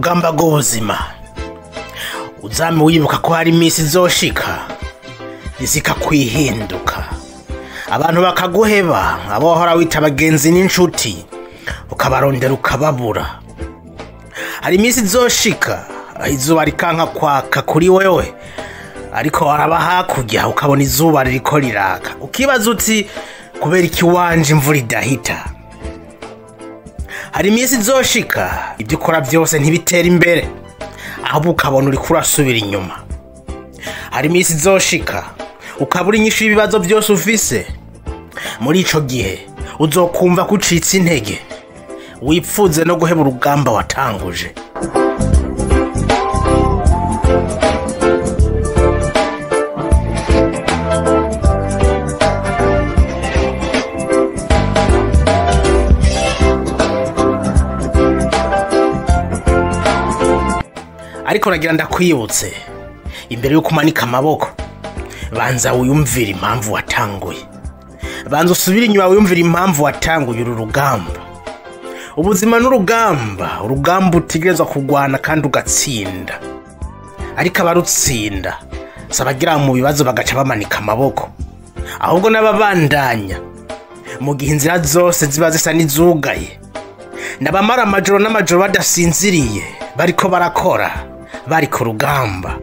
rugamba rw'ubuzima, uzame wibuka ko hari iminsi izoshika isi ikakwihinduka, abantu bakaguheba, abo wahora wita abagenzi n'inshuti ukabarondera ukababura. Hari iminsi izoshika izuba rikanka kwaka kuri wewe, ariko waraba hakurya ukabona izuba ririko riraka, ukibaza uti kubera iki wanje imvura idahita. Hari iminsi izoshika ibyo ukora byose ntibitera imbere, ahubwo ukabona uriko urasubira inyuma. Hari iminsi izoshika ukabura inyishu y'ibibazo byose ufise. Muri ico gihe uzokumva ko ucitse intege, wipfuze no guheba urugamba watanguje. Ariko nagira ndakwibutse, imbere yuko umanika amaboko, banza wiyumvire impamvu watanguye. Banza usubire inyuma wiyumvire impamvu watanguye uru rugamba. Ubuzima n'urugamba, urugamba utegerezwa kurwana kandi ugatsinda. Ariko abarutsinda si abagira mu bibazo bagaca bamanika amaboko, ahubwo n'ababandanya mu gihe inzira zose ziba zisa n'izugaye, n'abamara amajoro n'amajoro badasinziriye, bariko barakora, bari ku rugamba.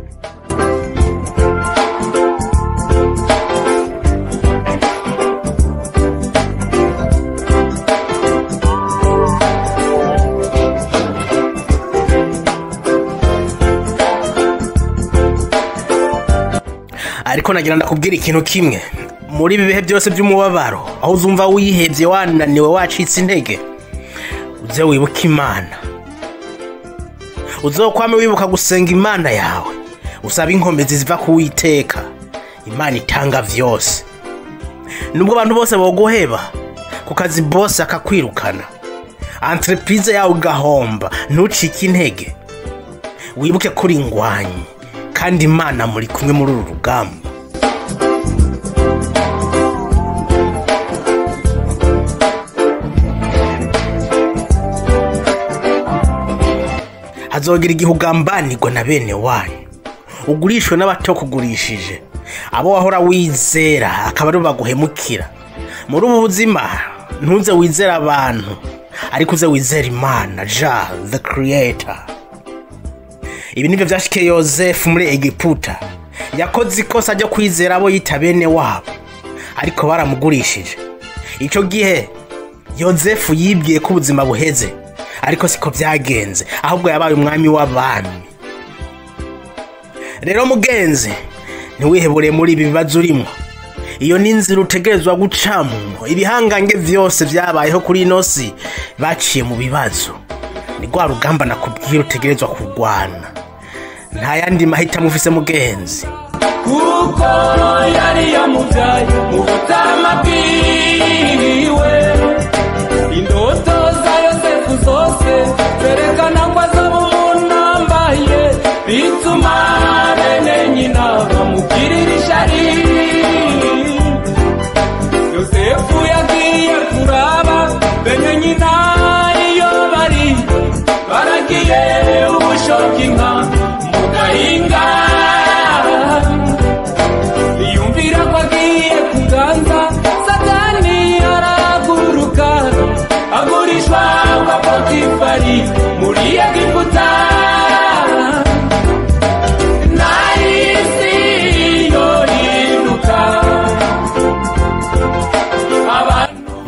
Ariko nagira ndakubwira ikintu kimwe, muri ibi bihe byose by'umubabaro, aho uzumva wihebye, wananiwe, wacitse intege, uze wibuke Imana. Uzokwame wibuka gusenga Imana yawe, usaba inkomezi ziva ku Uwiteka, Imana itanga vyose. Nubwo abantu bose boguheba, ku kazi bose akakwirukana, entreprise yawe ugahomba, ntucike intege, wibuke kuri ingwanyi kandi Imana muri kumwe muri uru rugamba. Hazogira igihe ugambanirwa na bene wanyu, ugurishwe n'abatokugurishije, abo wahora wizera akaba aribo baguhemukira. Muri ubu buzima ntuze wizera abantu, ariko uze wizera Imana, Jah the Creator. Ibi nivyo vyashikiye Yozefu muri Egiputa. Yakoze ikosa ryo kwizera abo yita bene wabo, ariko baramugurishije. Ico gihe Yozefu yibwiye ko ubuzima buheze, ariko siko vyagenze, ahubwo yabaye umwami w'abami. Rero mugenzi, ntiwihebure muri ibi bibazo urimwo. Iyo ni inzira utegerezwa gucamwo. Ibihangange vyose vyabayeho kuri ino si baciye mu bibazo. Ni rwa rugamba nakubwira utegerezwa kurwana. Nta yandi mahitamo ufise mugenzi. Kuko yari yamuvyaye mu butama bwiwe, indoto za Yosefu zose zerekana ko azoba umuntu ambaye, bituma bene nyina bamugirira ishari. Yosefu yagiye kuraba bene nyina iyo bari baragiye ubushoka inka mu gahinga, yumvira ko agiye kuganza, Satani araguruka agurishwa kwa Potifari muri Egiputa. Nahisi yohinduka,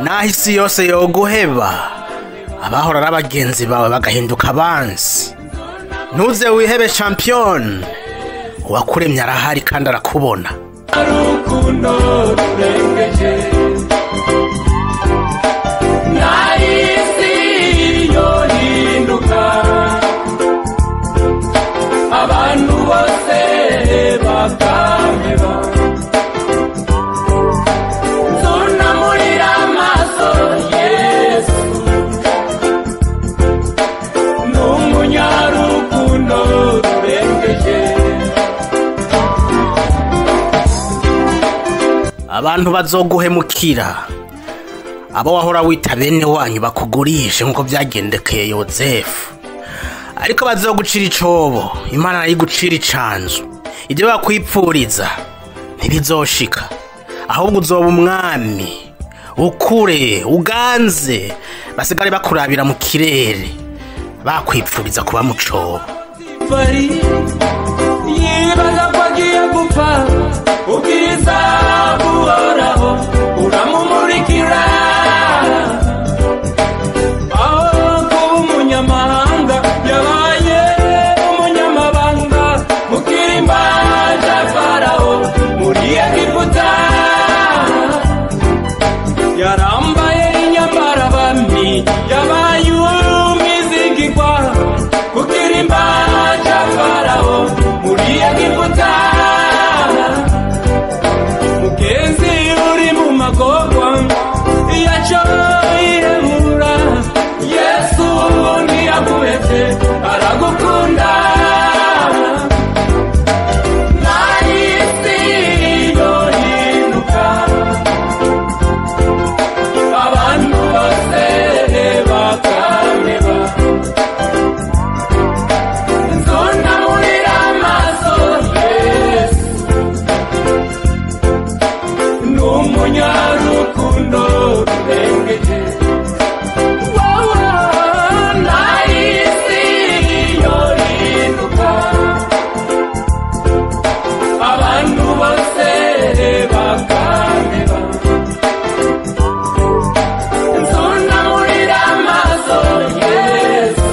Naho isi yose yoguheba, abahora ari abagenzi bawe bagahinduka abansi, ntuze wihebe champion, uwakuremye arahari kandi arakubona. Urukundo rurengeje, nahisi yohinduka, abantu bose bakameba, nzunamurira amaso Yesu, n'umunyarukundo rurengeje. Abantu bazoguhemukira, abo wahora wita bene wanyu bakugurishe nk'uko byagendekeye Yozefu. Ariko bazogucira icobo, Imana nayigucira icanzu. Ibyo bakwipfuriza ntibizoshika, ahubwo uzoba umwami, ukure uganze, basigare bakurabira mu kirere, bakwipfuriza kuba mu cobo. Fari yibaza ko agiye gupfa, ubwiza buhoraho buramumurikira. Aho kuba umunyamahanga yabaye umunyamabanga, mu kirimba cya Farawo muri Egiputa. Yarambaye inyambarabami, yabaye umwizigirwa ku kirimba cya Farawo muri Egiputa. Mugenzi uri mu magorwa, yaco yihebura, Yesu ntiyaguhevye, aragukunda. Nahisi yohinduka, abantu bose bakameba. Nzunamurira amaso Yesu, n'umunyarukundo rurengeje. Nahisi yohinduka, abantu bose bakameba. Nzunamurira amaso Yesu,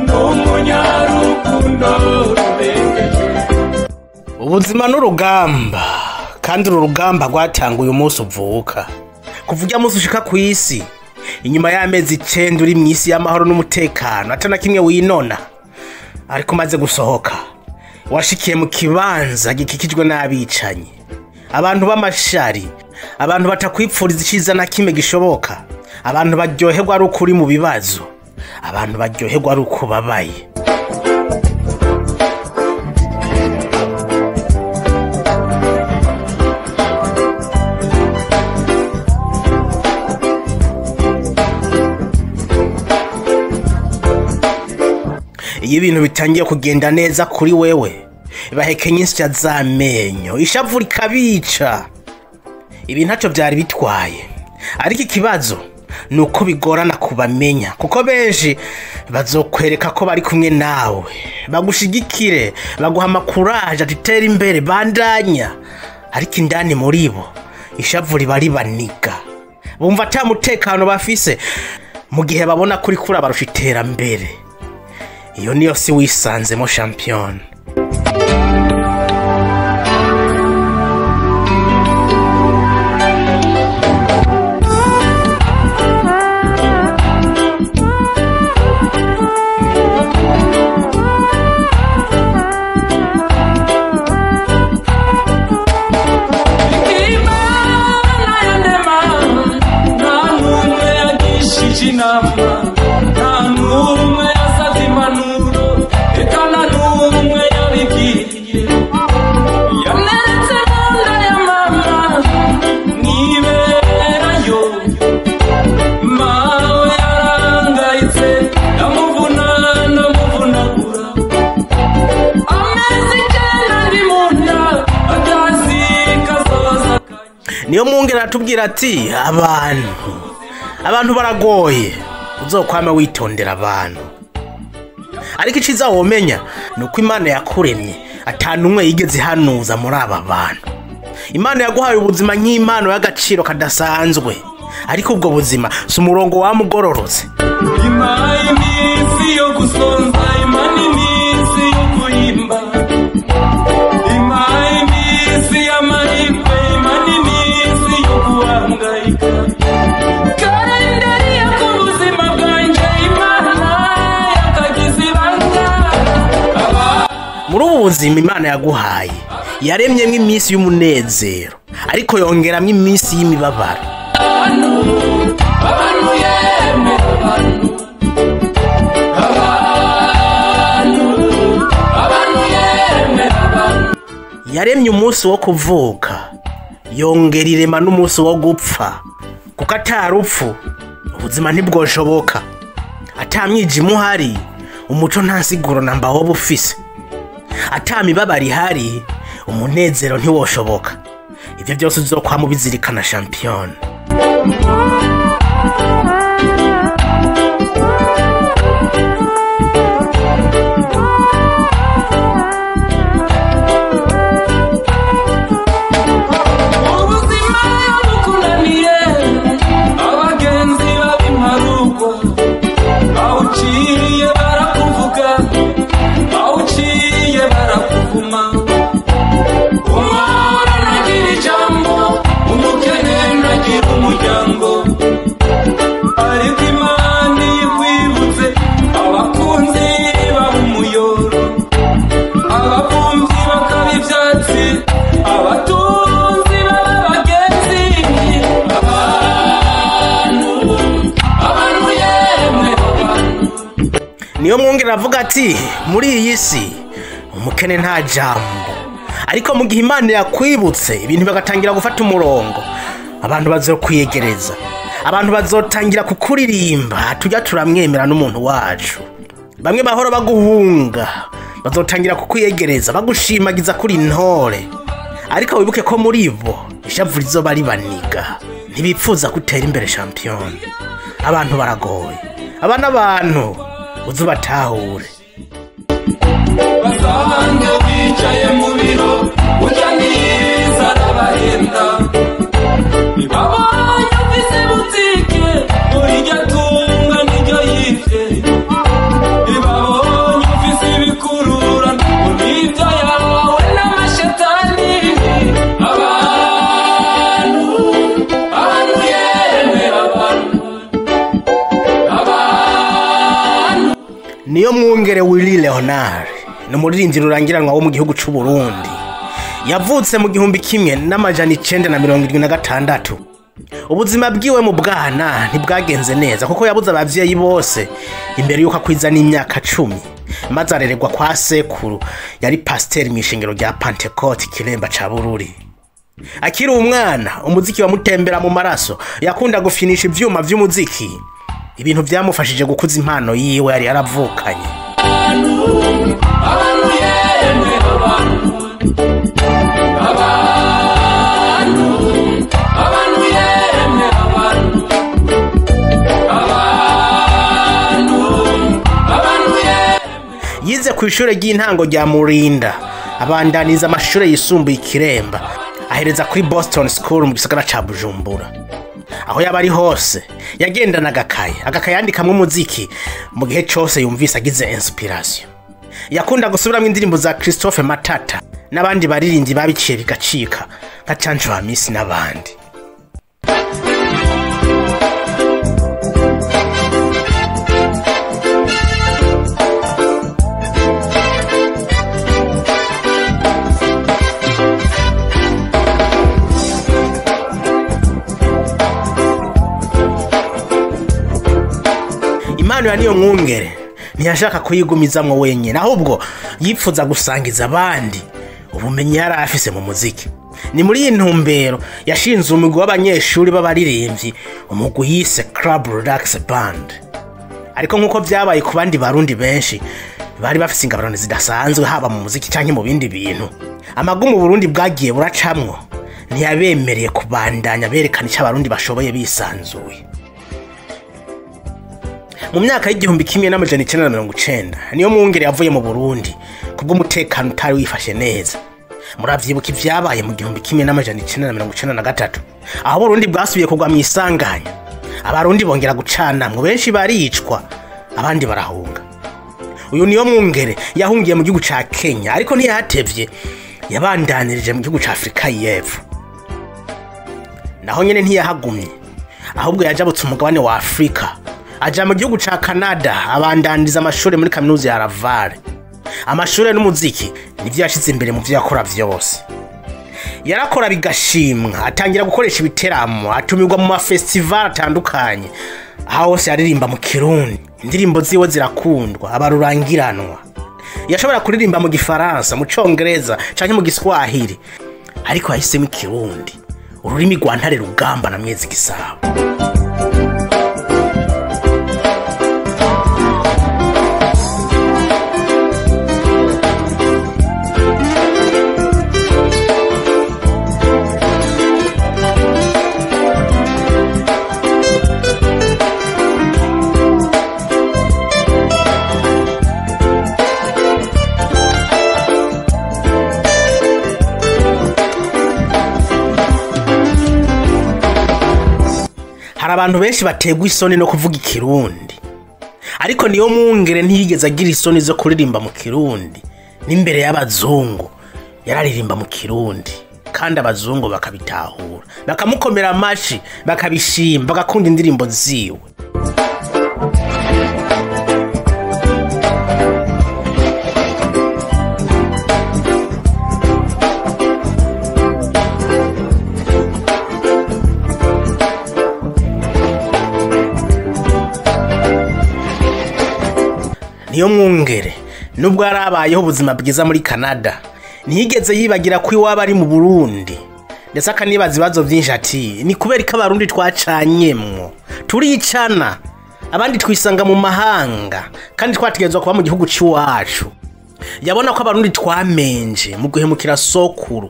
n'umunyarukundo rurengeje. Ubuzima n'urugamba, kandi uru rugamba rwatanguye umunsi uvuka. Kuva urya munsi ushika ku isi, inyuma y'amezi 9 uri mw'isi y'amahoro n'umutekano, ata na kimwe winona. Ariko umaze gusohoka, washikiye mu kibanza gikikijwe n'abicanyi, abantu b'amashari, abantu batakwipfuriza iciza na kimwe gishoboka, abantu baryoherwa ari uko uri mu bibazo, abantu baryoherwa ari uko ubabaye. Iyo ibintu bitangiye kugenda neza kuri wewe, bahekenya insya z'amenyo, ishavu rikabica. Ibi ntacyo byari bitwaye, ariko ikibazo ni uko bigorana kubamenya, kuko benshi bazokwereka ko bari kumwe nawe, bagushigikire, baguha amakuraje ati tera imbere, bandanya. Ariko indani muri bo ishavu riba ribaniga, bumva ata mutekano bafise mu gihe babona kuri kuri abarusha iterambere. Iyo niyo si wisanzemo champion. Imana yandema, nta n'umwe yagishije inama, nta n'umwe yasavye impanuro, eka nta n'umwe yabibwiye. Yaneretse mu nda ya mama, niberayo. Mawe yarangayitse, ndamuvuna ndamuvunagura. Amezi 9 ndi mu nda, atazi kazoza kanje. Niyo mwungere aratubwira ati abantu baragoye, uzokwame witondera abantu. Ariko iciza womenya ni uko Imana yakuremye ata n'umwe yigeze ihanuza muri aba bantu. Imana yaguhaye ubuzima nk'impano y'agaciro kadasanzwe, ariko ubwo buzima si umurongo wamugororotse. Imana iminsi yo gusonza, Imana iminsi yo guhimba, Imana iminsi y'amahirwe, Imana iminsi yo guhangayika. Kalendari yo ku buzima bwanjye, Imana yakagize ibanga. Muri ubu buzima Imana yaguhaye yaremyemwo iminsi y'umunezero, ariko yongeramwo iminsi y'imibabaro. Abantu yemwe, abantu, abantu, abantu yemwe, abantu. Yaremye umunsi wo kuvuka, yongera irema n'umunsi wo gupfa, kuko ata rupfu ubuzima ntibwoshoboka. Ata Ata mwijima uhari, umuco nta nsiguro namba woba ufise. Ata mibabaro ihari, umunezero ntiwoshoboka. Ivyo vyose uzokwama ubizirikana champion. Ubuzima bukunaniye, abagenzi babimparugwa, aho uciye barakuvuga, aho uciye barakuvuma. Umworo ntagira ijambo, umukene ntagira umuryango, ariko Imana iyo ikwibutse, abakunzi baba umuyoro, abavumvyi bakaba ivyatsi, abatunzi baba abagenzi. Abantu, abantu yemwe abantu. Niyo mwungere avuga ati muri iyi si umukene nta jambo, ariko mu gihe Imana yakwibutse ibintu bagatangira gufata umurongo, abantu bazokwiyegereza, abantu bazotangira kukuririmba, tujya turamwemera n'umuntu wacu. Bamwe bahora baguhunga bazotangira kukwiyegereza, bagushimagiza kuri intore, ariko wibuke ko muri bo ishavu rizoba ribaniga, ntibipfuza gutera imbere champion. Abantu baragoye, aba n'abantu uzubatahure. Basange bicaye mu biro, urya neza arabahenda, ntibabonye ufise butike, urirya tunga niryo yivye, ntibabonye ufise ibikurura, ngo nivyo yawe n'amashetani. Abantu, abantu yemwe abantu, abantu. Niyo mwungere Willy Leonard ni umuririmbyi rurangiranwa wo mu gihugu c'u Burundi. Yavutse mu 1976. Ubuzima bwiwe mu bwana ntibwagenze neza, kuko yabuze abavyeyi bose imbere yuko akwiza n'imyaka 10, maze arererwa kwa sekuru yari pasiteri mw'ishengero rya Pentecote Kiremba ca Bururi. Akiri umwana umuziki wamutembera mu maraso, yakunda gufinisha ivyuma vy'umuziki, ibintu vyamufashije gukuza impano yiwe yari yaravukanye. Abantu yemwe abantu, abantu, abantu yemwe abantu, abantu, abantu yemwe. Yize ku ishure ry'intango rya Murinda, abandaniza amashure yisumbuye Ikiremba, ahereza kuri Boston School mu gisagara ca Bujumbura. Aho yaba ari hose yagendana agakaye, agakaye yandikamwo umuziki mu gihe cose yumvise agize inspiration. Yakunda gusubiramwo indirimbo za Christophe Matata n'abandi baririmbyi babiciye bigacika nka Canjo Hamisi n'abandi. Impano ya Niyo mwungere ntiyashaka kuyigumizamwo wenyine, ahubwo yipfuza gusangiza abandi ubumenyi yari afise mu muziki. Ni muri iyi ntumbero yashinze umugwi w'abanyeshuri b'abaririmbyi, umugwi yise Club Relax Band. Ariko nk'uko vyabaye ku bandi barundi benshi bari bafise ingabirano zidasanzwe haba mu muziki canke mu bindi bintu, amagumu Burundi bwagiye buracamwo ntiyabemereye kubandanya berekana ico abarundi bashoboye bisanzuye. Mu myaka y'1990 niyo mwungere yavuye mu Burundi kubw'umutekano utari wifashe neza. Muravyibuka ivyabaye mu 1993, aho Burundi bwasubiye kugwa mw'isanganya, abarundi bongera gucanamwo, benshi baricwa abandi barahunga. Uyu niyo mwungere yahungiye mu gihugu ca Kenya, ariko ntiyahatevye, yabandanirije mu gihugu ca Afrika y'Epfo. Naho nyene ntiyahagumye, ahubwo yajabutse umugabane wa Afrika aja mu gihugu ca Canada, abandaniza amashure muri kaminuza ya Laval. Amashure n'umuziki nivyo yashize imbere mu vyo yakora vyose. Yarakora bigashimwa, atangira gukoresha ibiteramo, atumirwa mu mafestival atandukanye, aho hose yaririmba mu Kirundi. Indirimbo ziwe zirakundwa, abarurangiranwa. Yashobora kuririmba mu Gifaransa, mu Congereza canke mu Giswahili, ariko yahisemo Ikirundi, ururimi rwa Ntare Rugamba na Mwezi Gisabo. Hari abantu benshi bategwa isoni no kuvuga ikirundi, ariko niyo mwungere ntiyigeze agira isoni zo kuririmba mu kirundi. N'imbere y'abazungu yararirimba mu kirundi, kandi abazungu bakabitahura, bakamukomera amashi, bakabishima, bagakunda indirimbo ziwe. Niyo mwungere nubwo yarabayeho ubuzima bwiza muri Canada, ntiyigeze yibagira ko iwaba ari mu Burundi, ndetse akanibaza ibibazo byinshi ati ni kubera ko abarundi twacanyemwo turicana, abandi twisanga mu mahanga kandi twategerezwa kuba mu gihugu c'iwacu. Yabona ko abarundi twamenje mu guhemukira sokuru.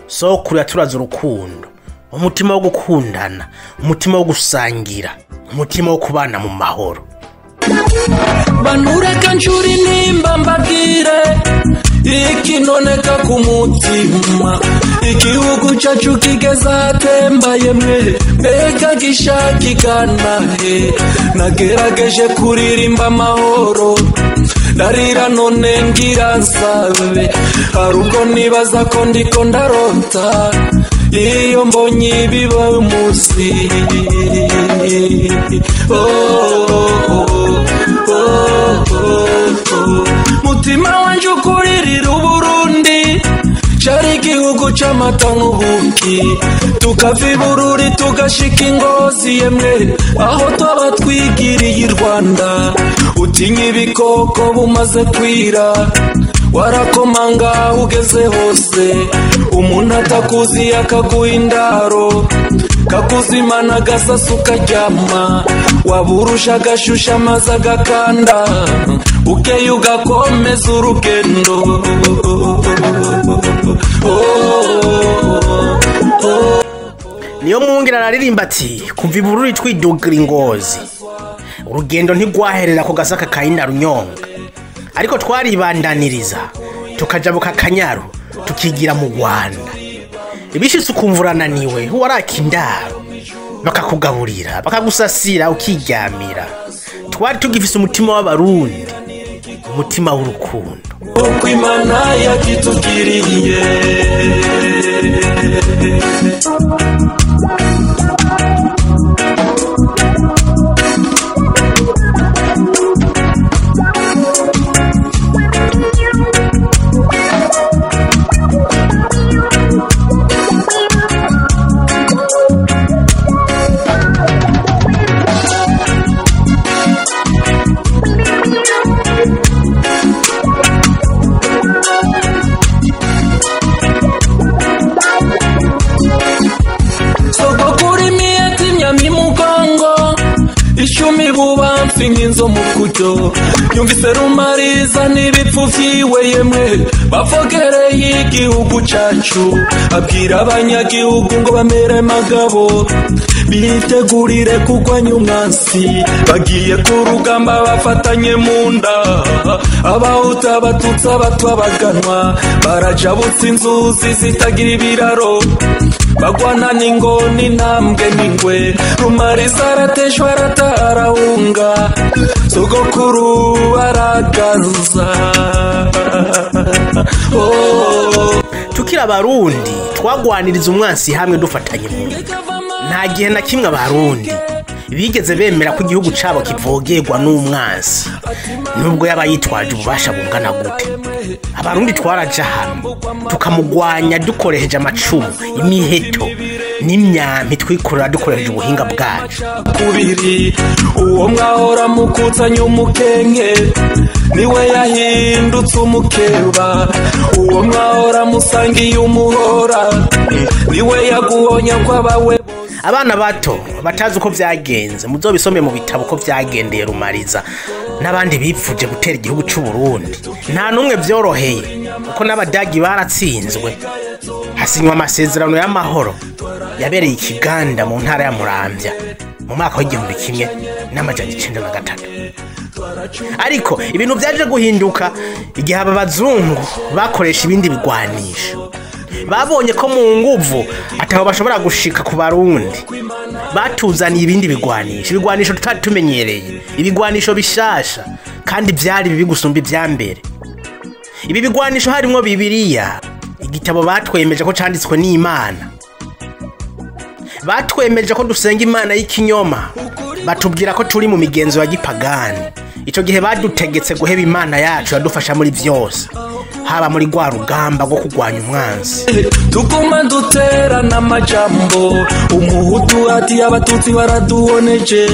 Sokuru yaturaze urukundo, umutima wo gukundana, umutima wo gusangira, umutima wo kubana mu mahoro. Banureka ncuri nimba mbabwire ikinoneka ku mutima, igihugu cyacu kigeze ahatembaye mwe, mbega gishakigana he. Nagerageje kuririmba amahoro ndarira none ngira nsabe, hari ubwo nibaza ko ndiko ndarota iyo mbonye ibiba umunsi. Mutima wanje ukuririra Uburundi, cari igihugu c'amata n'ubuki, tukava i Bururi tugashika i Ngozi yemwe, aho twaba twigiriye i Rwanda. Utinya ibikoko bumaze kwira, warakomanga ugeze hose, umuntu atakuzi akaguha indaro, kakuzimana agasasu ukaryama, waburusha agashusha amazi agakanda, ukeye ugakomeza urugendo. Niyo mwungere araririmba ati kuva i Bururi twidugira i Ngozi, urugendo ntigwaherera ku gasaka ka Inarunyonga, ariko twaribandaniriza tukajabuka Akanyaru tukigira mu Rwanda. Ibishitse ukumva urananiwe waraka indaro, bakakugaburira bakagusasira ukiryamira. Twari tugifise umutima w'abarundi, umutima w'urukundo. Uko Imana yakitugiriye. Ishumi bubamfi nk'inzo mu kuryo, yumvise rumariza n'ibipfu vyiwe yemwe, bavogereye igihugu cacu, abwira abanyagihugu ngo bamere magabo, bitegurire kurwanya umwansi, bagiye ku rugamba bafatanye mu nda, abahutu abatutsi abatwa baganwa, barajabutse inzuzi zitagira ibiraro, bagwana n'ingoni intambwe n'ingwe, rumariza arateshwa aratarahunga, sogokuru aragaruza. Tukiri abarundi twagwaniriza umwansi hamwe dufatanye mu nda. Nta gihe na kimwe abarundi bigeze bemera ko igihugu cabo kivogerwa n'umwansi, nubwo yaba yitwaje ububasha bungana gute. Abarundi twaraja hamwe tukamugwanya dukoresheje amacumu, imiheto n'imyampi twikorera dukoresheje ubuhinga bwacu. Kubiri uwo mwahora mukutsanya umukenke, niwe yahindutse umukeba, uwo mwahora musangiye umuhora, niwe yaguhonya kwabawe. Abana bato batazi uko vyagenze muzobisome mu bitabo ko vyagendeye Rumariza n'abandi bipfuje gutera igihugu c'u Burundi. Nta numwe vyoroheye kuko n'abadagi baratsinzwe, hasinywa amasezerano y'amahoro yabereye Ikiganda mu ntara ya Muramvya mu mwaka w'1993. Ariko ibintu vyaje guhinduka igihe aba bazungu bakoresha ibindi bigwanisho. Babonye ko mu nguvu ataho bashobora gushika ku Barundi, batuzaniye ibindi bigwanisho, ibigwanisho tutari tumenyereye, ibigwanisho bishasha kandi byari bibi gusumba ibya mbere. Ibi bigwanisho harimwo Bibiliya, igitabo batwemeje ko canditswe n'Imana. Batwemeje ko dusenga Imana y'ikinyoma, batubwira ko turi mu migenzo ya gipagani. Ico gihe badutegetse guheba Imana yacu yadufasha muri vyose, haba muri rwa rugamba rwo kurwanya umwanzi. Tuguma duterana amajambo, umuhutu ati abatutsi baraduhoneje,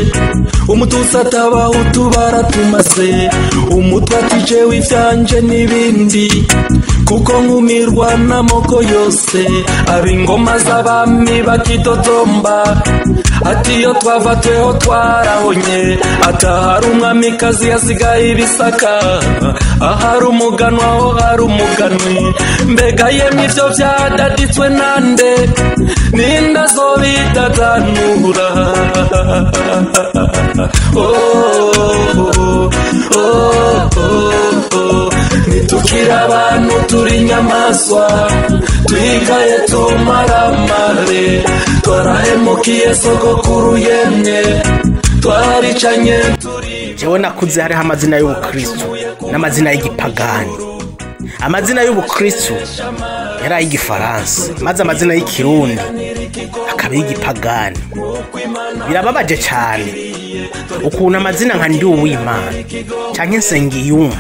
umututsi ati abahutu baratumaze, umutwe ati jewe ivyanje n'ibindi, kuko nkumirwa n'amoko yose, ab'ingoma z'abami bakidodomba, ati iyo twava tweho twarahonye, atahari umwamikazi yasigaye ibisaka, ahari umuganwa aho hari umuganwi, mbega yemwe ivyo vyadaditswe nande, ninde azobidadanura? Oh, oh, oh, oh. Nitukiri abantu turi inyamaswa, twigaye tumaramare, twarahemukiye sogokuru yemwe, twaricanye turi. Jewe nakuze hariho amazina y'ubukristo n'amazina y'igipagani. Amazina y'ubukristo yari ay'igifaransa, maze amazina y'ikirundi akaba ay'igipagani. Birababaje cyane ukuntu amazina nka Nduwimana canke Nsengiyumva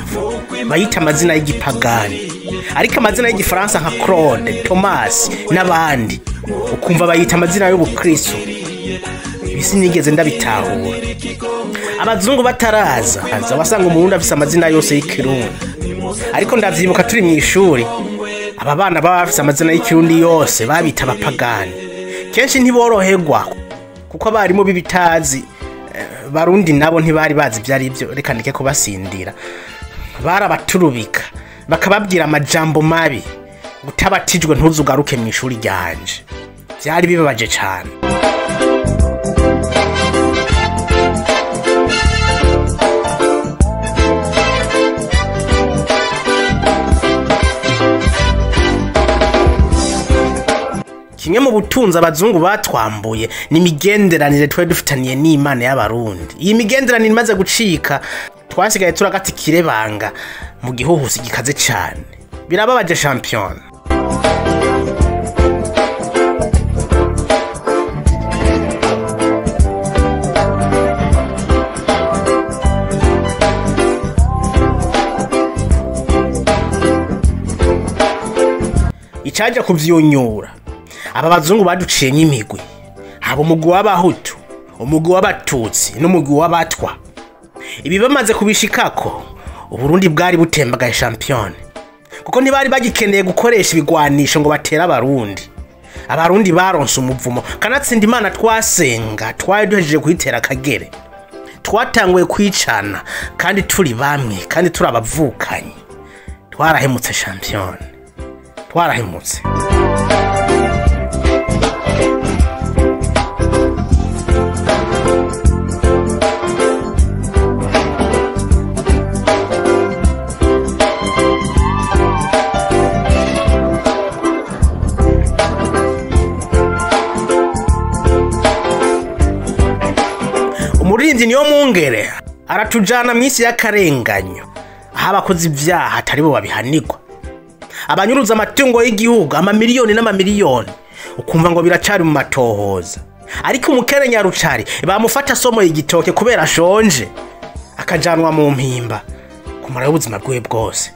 bayita amazina y'igipagani, ariko amazina y'igifaransa nka Claude, Thomas n'abandi ukumva bayita amazina y'ubukristo. Ibi sinigeze ndabitahura. Abazungu bataraza wasanga umurundi afise amazina yose y'ikirundi, ariko ndavyibuka turi mw'ishuri aba bana baba bafise amazina y'ikirundi yose babita abapagani. Kenshi ntiboroherwa kuko abarimu b'ibitazi Barundi nabo ntibari bazi ivyo ari vyo, reka ndeke kubasindira. Barabaturubika bakababwira amajambo mabi, utabatijwe ntuzugaruke mw'ishuri ryanje. Vyari bibabaje cane. Kimwe mu butunzi abazungu batwambuye ni imigenderanire twari dufitaniye n'Imana y'Abarundi. Iyi migenderanire imaze gucika, twasigaye turagati kirebanga mu gihuhusi gikaze cane. Birababaje champion. Icaje kuvyunyura, aba bazungu baduciye nk'imigwi. Haba umugwi w'abahutu, umugwi w'abatutsi n'umugwi w'abatwa. Ibi bamaze kubishikako, Uburundi bwari butembagaye champion, kuko ntibari bagikeneye gukoresha ibigwanisho ngo batere Abarundi. Abarundi baronse umuvumo, kanatsinda Imana twasenga twari duhejeje kuyitera akagere. Twatanguye kwicana kandi turi bamwe kandi turi abavukanyi. Twarahemutse champion, twarahemutse. Umurinzi niyo mungere aratujana mw'isi y'akarenganyo, aho abakozi ivyaha atari bo babihanirwa. Abanyuruza amatungo y'igihugu amamiliyoni n'amamiliyoni, ukumva ngo biracari mu matohoza. Ariko umukere nyarucari bamufata asomoye igitoke kubera ashonje, akajanwa mu mpimba kumara ubuzima bwiwe bwose.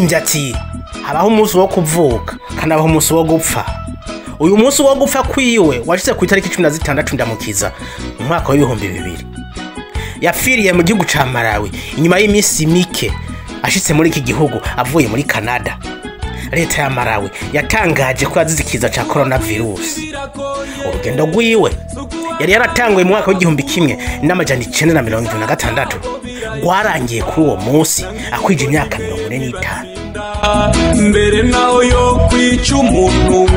Yararirimbye ati habaho umunsi wo kuvuka kanabaho umunsi wo gupfa. Uyu munsi wo gupfa kwiwe washitse ku itariki 16 Ndamukiza mu mwaka wa 2000. Yapfiriye mu gihugu ca Malawi inyuma y'imisi mike ashitse muri iki gihugu avuye muri Canada. Leta ya Malawi yatangaje ko yazize ikiza ca coronavirus. Urugendo rwiwe yari yaratanguye mu mwaka w'1976 rwarangiye kuri uwo munsi akwije imyaka 45. Mbere naho yo kwica umuntu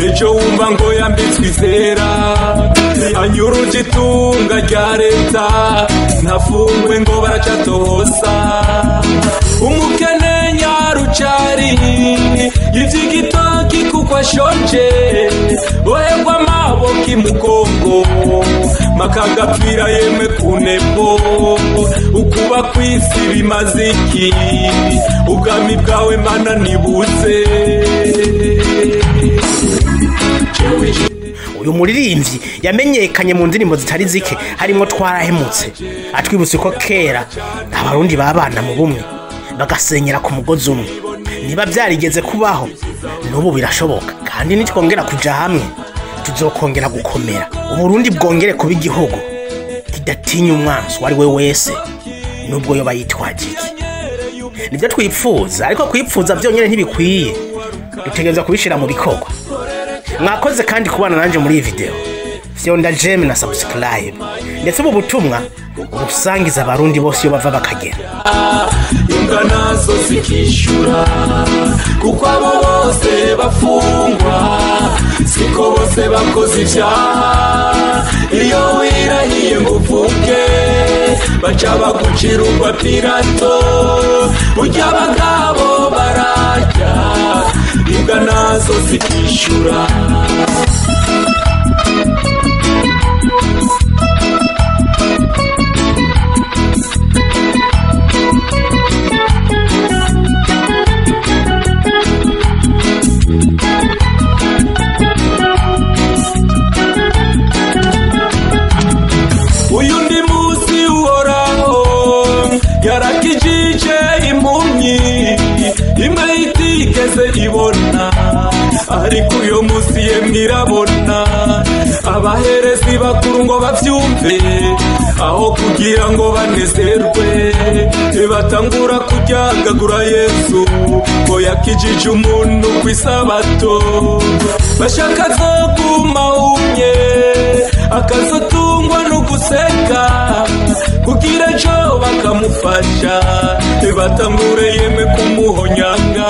ejo wumva ngo yambitswe izera, anyuruje itunga rya leta ntafungwe ngo baracatohosa. Umukene nyarucari yivye igitoki kuko ashonje, boherwa amaboko imugongo makagapfira yemwe kunepo. Ukuba kw'isi bimaze iki? Ubwami bwawe Mana nibuze. Uyu muririmbyi yamenyekanye mu ndirimbo zitari zike harimo Twarahemutse, atwibutse ko kera abarundi babana mu bumwe bagasenyera ku mugozi umwe. Niba byarigeze kubaho n'ubu birashoboka, kandi nitwongera kuja hamwe tuzokongera gukomera, Uburundi bwongere kuba igihugu kidatinya umwansi uwo ari we wese nubwo yoba yitwaje iki. Nibyo twipfuza, ariko kwipfuza byonyene ntibikwiye, dutegerezwa kubishira mu bikorwa. Mwakoze kandi kubana nanje muri iyi video. Fyonda j'aime na subscribe, ndetse ubu butumwa ubusangiza abarundi bose iyo bava bakagera. Imbwa nazo zikishura kuko abo bose bafungwa siko bose bakoze ivyaha. Iyo wirahiye ngo uvuge baca bagucira urwa Pilato, burya abagabo bararya imbwa nazo zikishura. Uyu ndi musi uhoraho yarakijije impumyi imwe itigeze ibona, ariko uyo musi yemwe irabona. Abaherezi bakuru ngo bavyumve, aho kugira ngo banezerwe batangura kuryagagura Yesu ngo yakijije umuntu kw'isabato. Bashaka azoguma umye akazotungwa no guseka kugira ejo bakamufasha, batangure yemwe kumuhonyanga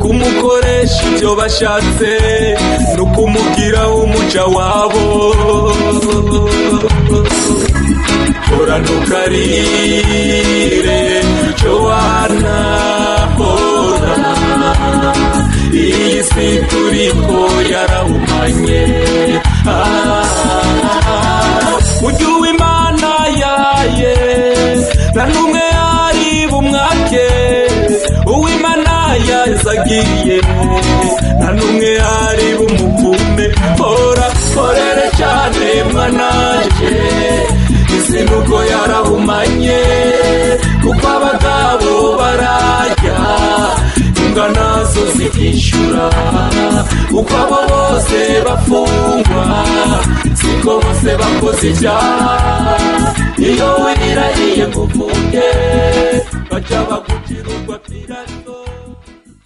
kumukoresha ivyo bashatse no kumugira umuja wabo. Hora ntukarire Joana, hora iyi si turiko yarahumanye. Ujye uw'Imana yaye nta n'umwe ari bumwake, uw'Imana yazagiye nta n'umwe ari bumukume. Hora horere cyane mwananje, isi nuko yarahumanye kuko abagabo bararya imbwa nazo zikishura, uko abo bose bafungwa siko bose bakoze ivyaha. Iyo wirahiye ngo uvuge baca bagucira urwa Pilato.